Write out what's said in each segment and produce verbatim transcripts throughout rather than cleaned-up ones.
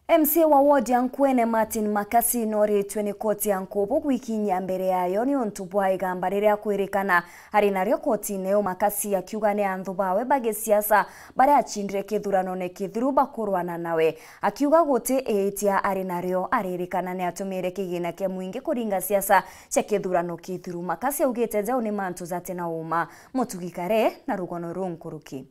M C A wa ward ya Nkuene Martin Makasi nooritue ni koti ya Nkubu gwikinyia mbere yayo niuntu bwa igamba riria kwirikana ari nario kotine iu, Makasi akiuga ni anthu bawe ba gisiasa baria acindire kithuranone kithiru bakurwana nawe. Akiuga guti iitia ari nario, aririkana ni atumire kigina kia mwingi kuringa siasa cia kithurano kithiru. Makasi augite jau ni mantu jati na uma. Mutugi Kare na rugono ruu nkuruki.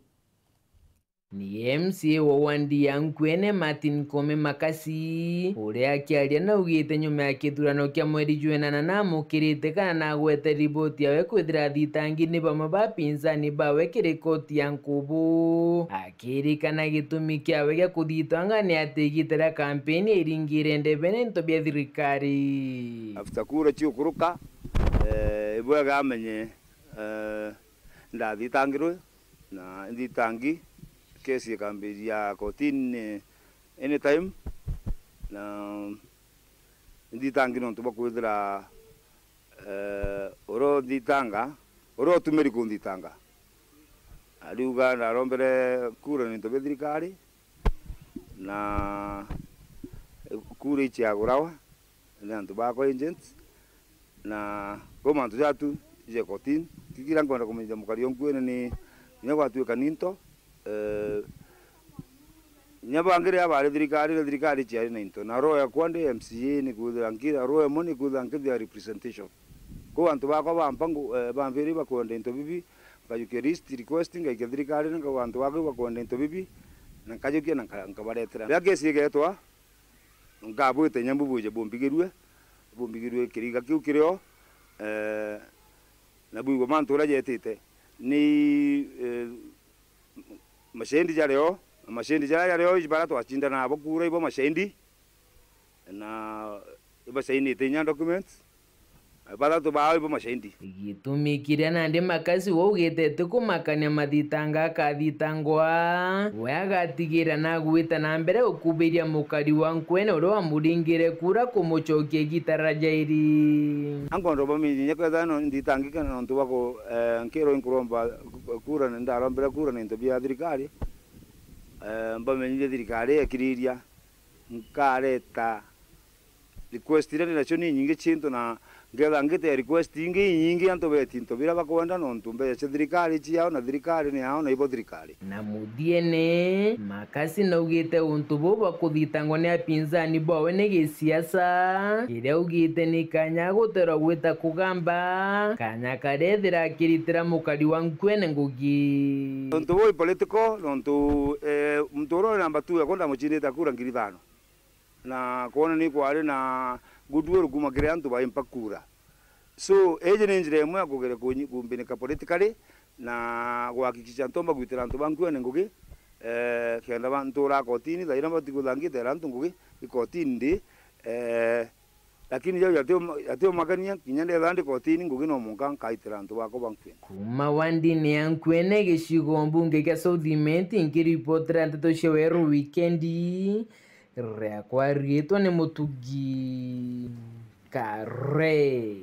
Ni M C A wa wandi ya Nkuene Martin Koome Makasi, uria akiaria naugite nyuma ya kithurano kia mweri jwenana namukirite kana nagwete riboti yawe kwithira athitangi ni bamwe ba apinzani bawe kiri koti ya Nkubu. Akirikana gitumi kiawe gia kuthitanga ni ati igita ria kampeni iringire ndebe na into bia thirikari. After kura ciukuruka, eh, ibwega amenye, eh, ndathitangirwe, na nthitangi, kesi ikambiria kotini anytime, na nthitangi nontu bwa kwithira, eh, uria unthitanga, uria utumiri kunthitanga, ariuga ndarombere kura ni into bia thirikari, na kura iciagurawa ni antu bakwa agents, na kwi mantu jatu ije kotini. Kikira nkwenda kumenyithia mukari o Nkuene ni kinya gwatuika ni into, eh, kinya bangi riria bari thirikari, na thirikari ciari na into, na roho yakwa ndi M C A ni kwithira nkira, roho imwe ni kwithira nkithia representation. Kwou antu bakwa bampa ngu-, eh, bambiri bakwenda into bibi, nkajukia list request, ngaikia thirikari, na nkauga antu bakwa bakwenda into bibi, na nkajukia na nka-, nkabaretera. Riria kesi igetwa, nkabwite inya mbubwije bumbigirue, bumbigirue kiriga kiu kirio, eh, na bwigwe mantu uria jetite. Ni, eh, mashahidi jario, na mashahidi jaria jario, iji baria twacindana nabo kura ibo mashahidi, na ibasainite inya documents, bathatu bao ibo mashahidi. Gitumi kiria nandi Makasi waugite ti kumakania mathitanga akathitangwa, we agatigira na agwita na mbere ukubiria mukari wa Nkuene uria wamuringire kura kumucokia igita ria jairi. Ankondo bamenye kinya kwethira no nthitangike nontu bwa ku-, eh, nkirwa inkuromba kura, ndarombere kura ni into bia thirikari, eh, mbamenyithie thirikari ekiriria, nkareta request iria ndi nacio ni inyingi cintu, na nketha ngite request ingi inyingi antu beti into biria bakwenda, nontu mbeca cia thirikari ciao na thirikari ni yao na ibo thirikari. Na muthiene, Makasi naugite untu buu bwa kuthitangwa ni apinzani bawe ni gisiasa, kiria augite ni kanya aguterwa gwita kugamba, kanya karia ethira akiritira mukari wa Nkuene ngugi. Untu buu i political, nontu, eh, muntu uria uri namba two yakwa ndamucindite akura ngiri ithano. Na kwona ni kwari na goodwill kuuma kiri antu baimpa kura. So, iji ni njira imwe ya kugeria kunyi-, kumbinika politically na kuhakikisha ntomba gwitira antu ba Nkuene ngugi, eh, kenda ba-, ntura kotini, thaira bati kuthangitera antu ngugi, i kotini ndi, eh, lakini jau jati uma-, jati umakania, kinya ndetha ndi kotini ngugi no mwanka nkaitira antu bakwa ba Nkuene. Kuuma wandini ya Nkuene gicigo mbunge kia South Imenti, nkiripotera nteto cia Weru Wikendi, riakwa riitwa ni Mutugi Kare.